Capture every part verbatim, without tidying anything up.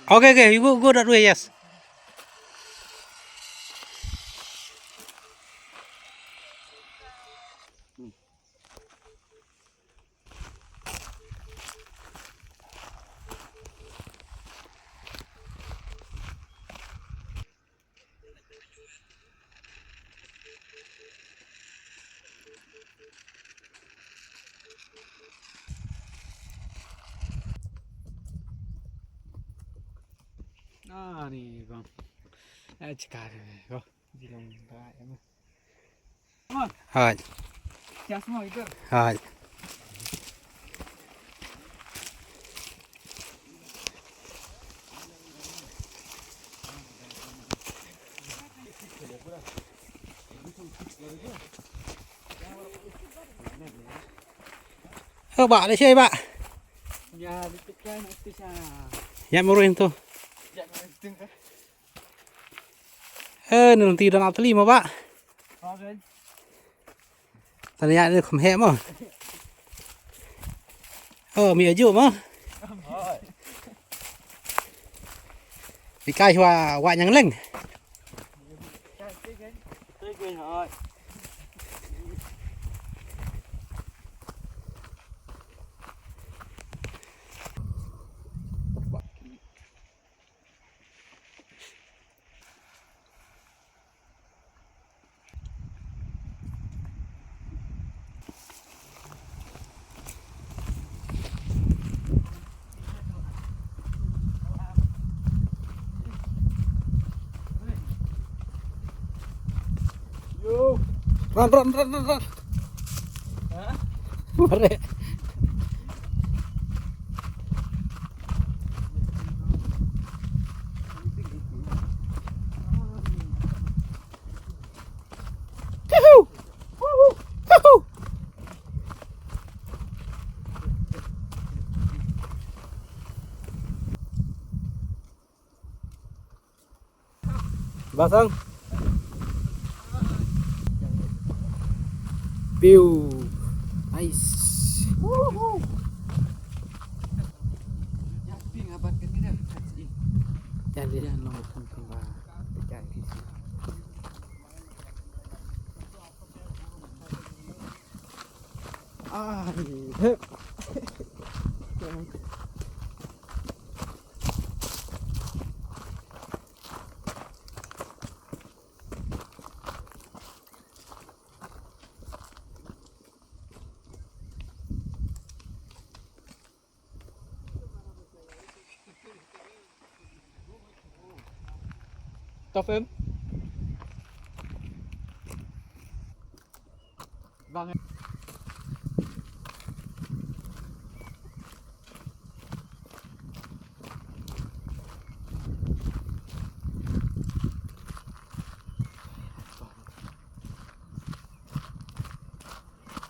Okay, okay, you go, go that way, yes. Ah, ni bang. Eh, cakar ni, bang. Jilong ba, em. Haj. Haj. Oh, ba, le sei, ba. Ya, muruin tu. Eh, nung ti dan atli mo, ba. Tanya ni khum he mo. Oh, mi aju mo. Di kai wa, wa nyang leng. Run, run, run, run, run. Mare. Basang. Pew. Nice. Jadi. Ah, hep. Tough him. Bang.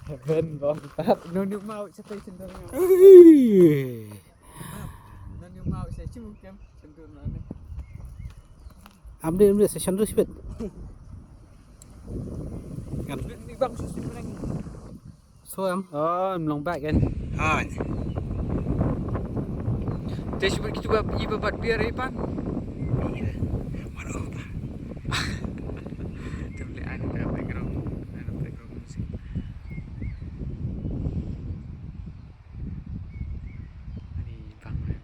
Heaven bang tap. No new mau sa station dong. Ui. No new mau sa chu kem. Station dong na ne. Amde, amde station dong sibet. Kan. Ni bang station dong. So em. Oh, em long back kan. Hai. Te shu bad kitu ba i ba bat biar i pan. Iya. Waduh. Tu boleh ada background, ada background music. Ani bang rep.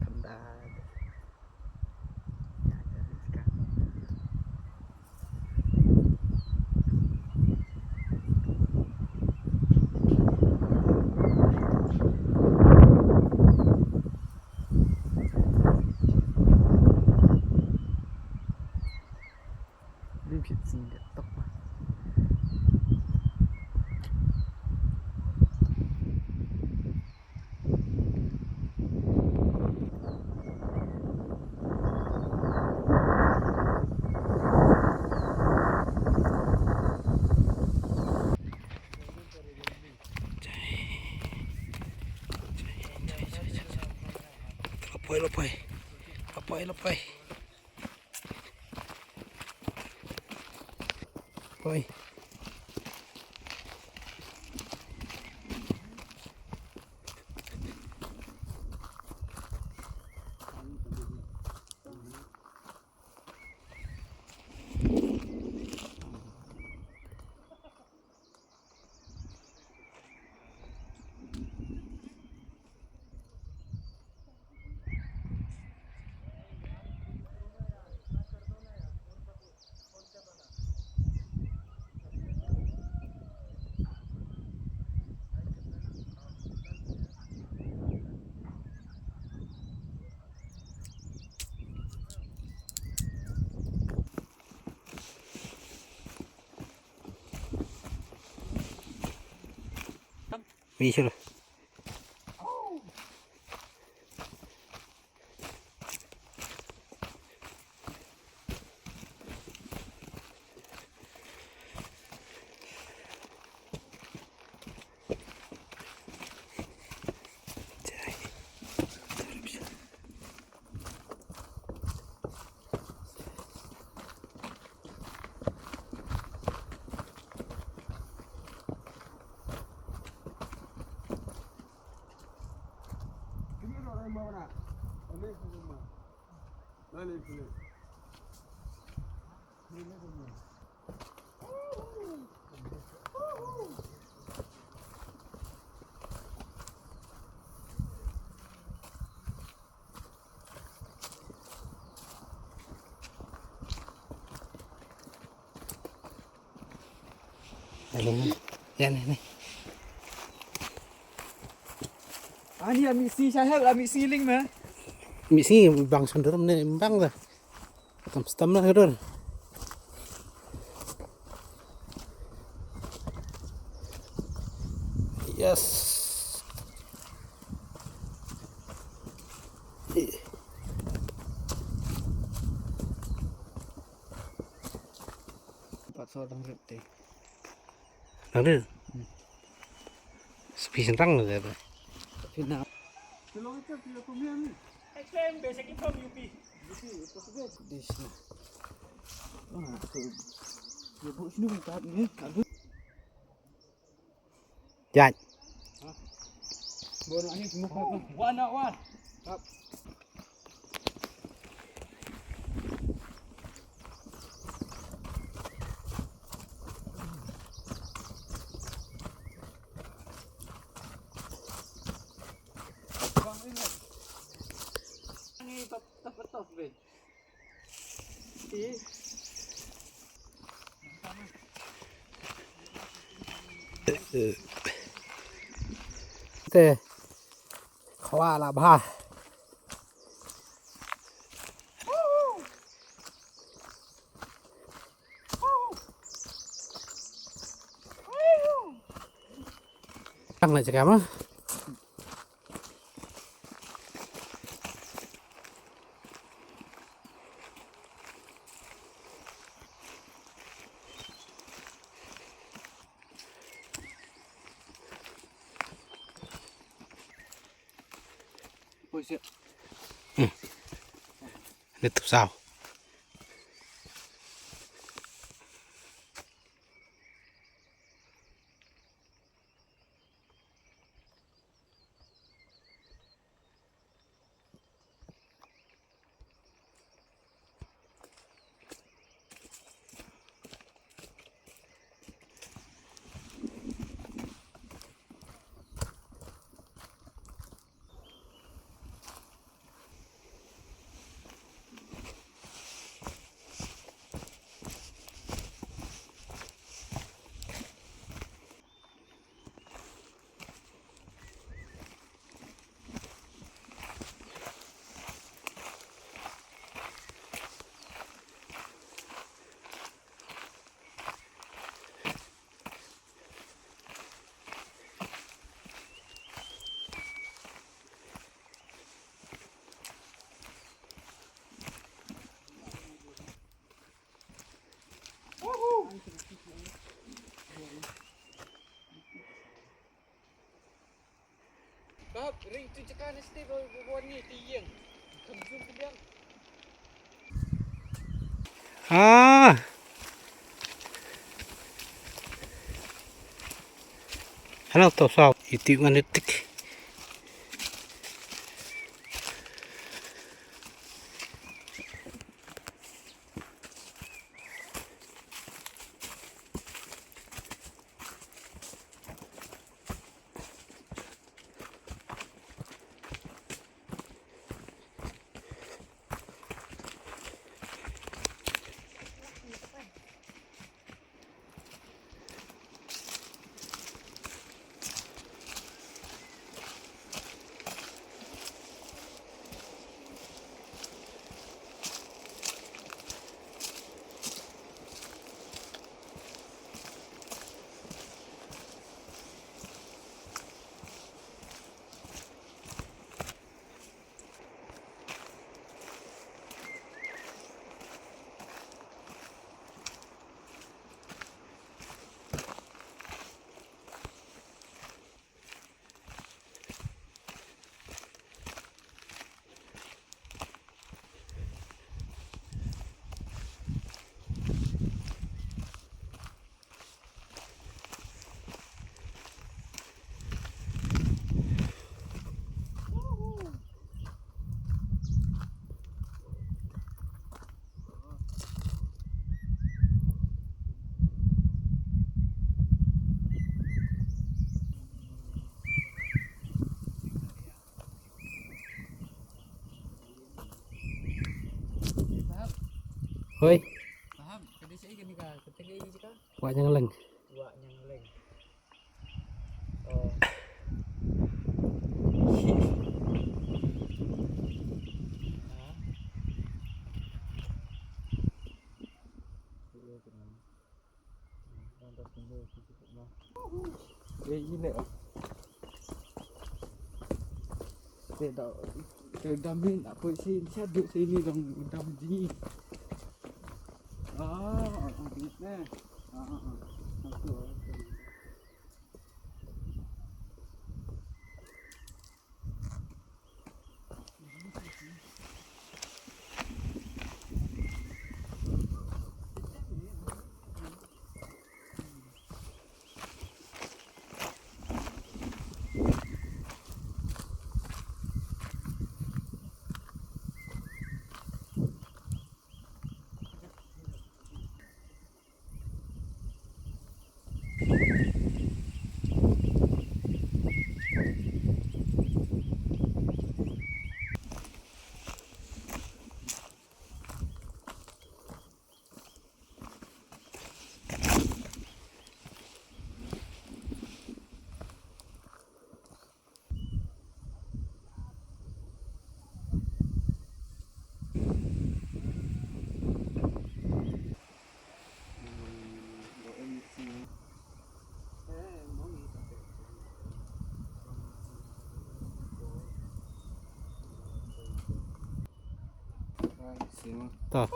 Kandad. Lim shit sing de tok ma. Lapoi, lapoi. Lapoi, lapoi. Oi. Mih shuh. Yan, yan, yan. Ani ami si sahel, ami si ling ma. Ami si bang sundur ne bang da. Tam stam na dur. Yes. Pat so dang rip te. Dang rip. Sepi sentang na dia. Sepi na. Actually, I'm basically from U P. This na. Ah, so, you both know that, yeah? Jai. One hour. Te khwa la bha. Ang na cakap mah. Hmm. Ni tu sao. Ah. Hello, to saw. Iti ngan tik. Hoi. Paham? Ka dei shaei kane ka, ka teng ei jaka? Wah Nyang Leng. Wah Nyang Leng. Oh. Ha? Eh, ini, oh. Te da, te dam ni, nak poi sini, siap duduk sini dong, dam sini. Ah, ah, ah, ingat, eh. Ah, ah, ah. Satu, ah. Ta.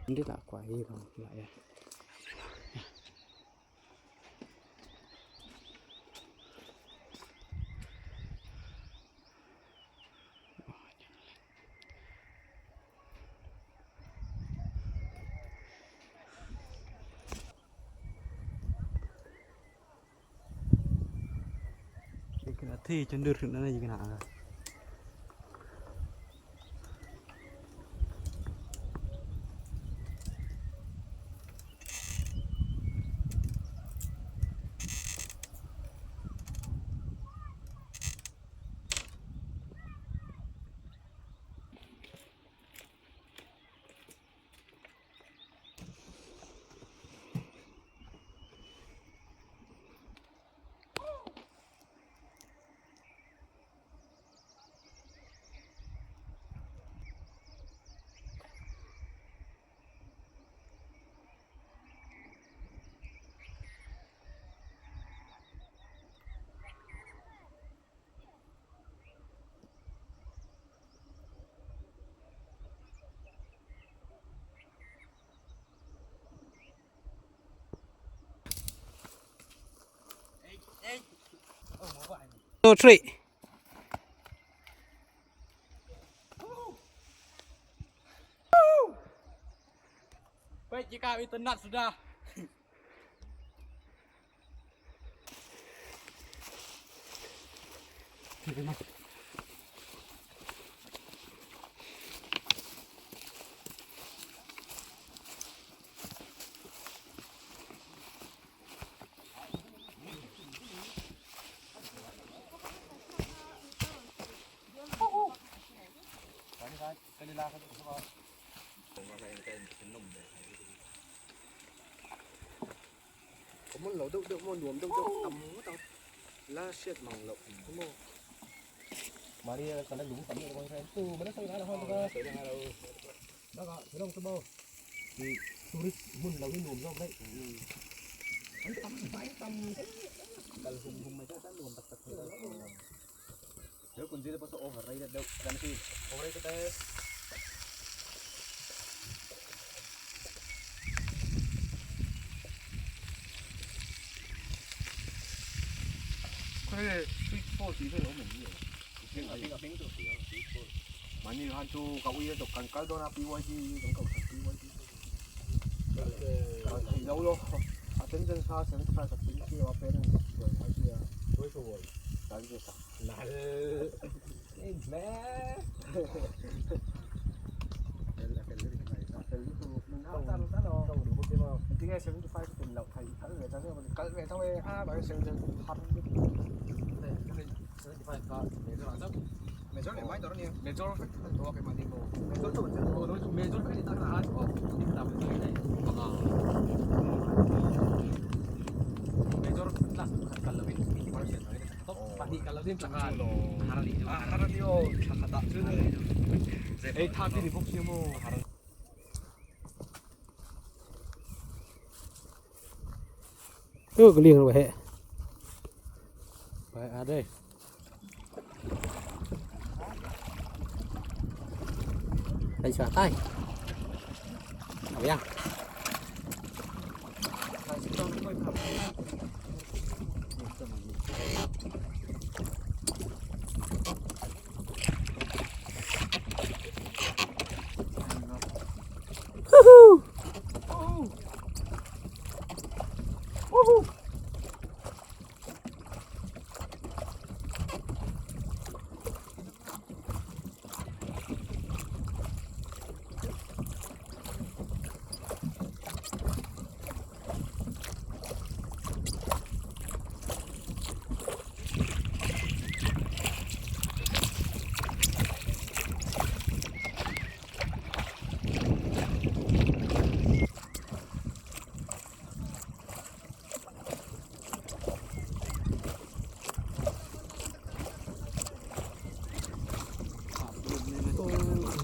Hindi na kwa hi ko la ya. Ïa kane te chyndur kane ïa kane. Two, three. Baik, jika itu nak sudah. Kamu lo duk duk mo nuam duk duk tam mo tau. La shit mang lo. Kamu. Mari ka la lum tam mo kan tu. Mana sa la hon ka. Ba ka, serong tu bau. Di turis mun lawi nuam jauh baik. An tam baik tam. Kal hum hum macam kan nuam tak tak. Jauh kun jilid pasal override dah kan si override kita. Kau ni sweet spot ni tu, oh, mana dia? Ping, ping, ping tu, ping, ping tu. Mani han tu ka wi tu kan kal don a P Y D, kan kal kan P Y D. Kan kal lo lo. Attendance ha seventy five percent ki wa pen. Woi ko woi. Kan je sa. Nah. Eh, bleh. Intinya seventy five pin lo kai. Kal ve ta ve, kal ve ta ve. Ah, ba seventy five. Seventy five ka. Major le mai dor ni. Major to ke mani mo. Major to major. Oh, no, major ka ni tak na. Oh, ni tak na. Major last kal lebih. Top pati kal lebih tak. Harali. Harali. Oh, tak ada tu. Eh, tapi di box ni mo. Harali. Ơ, kylliang ba heh. Ba heh dei. Ai sa tai. Au ya. Woohoo! Woohoo!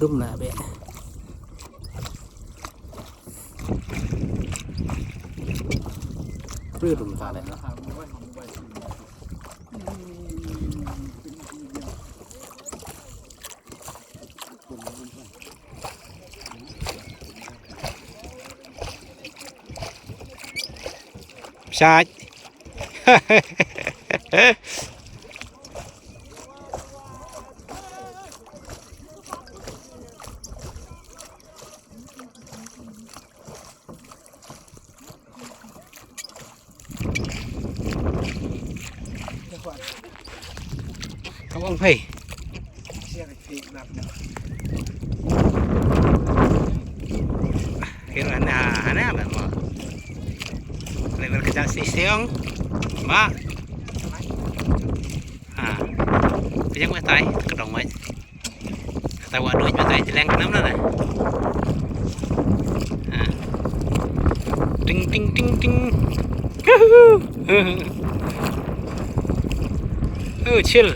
Dum na be. Pru dum ta le. Psach. Ka bang phai. Kir ana ana ba mo. Level ka jang si siong. Ma. Ha. Pejang mai tai ka dong mai. Kata wa duit mata je leng kenam lah. Ha. Ting ting ting ting. Oh, chill.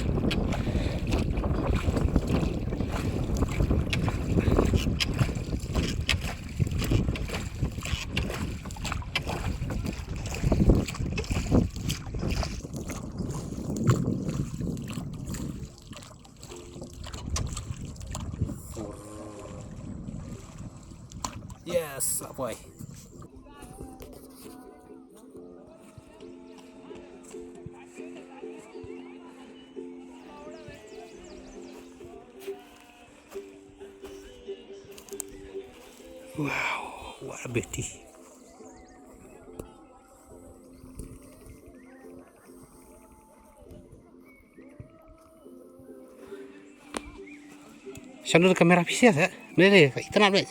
Yes, apoy. Wow, what a beauty. Shalur kamera pisa sa. Mele, ita nak bela.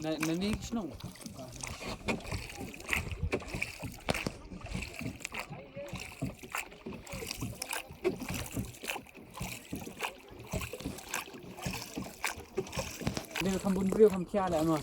Na, na ni shnong. Ni kham bun briew kham khia le ma.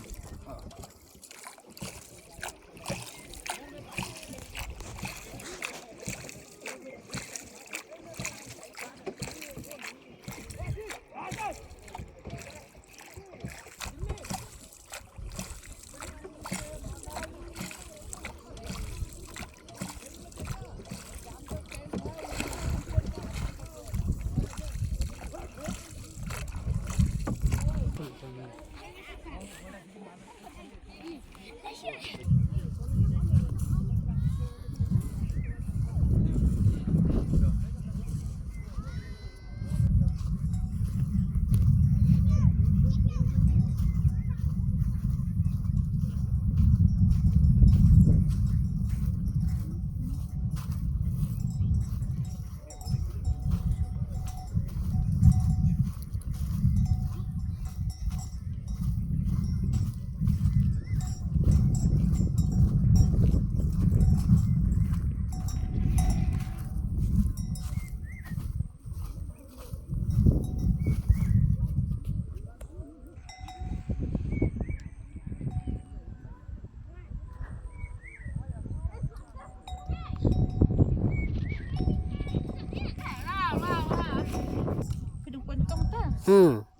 Hmm.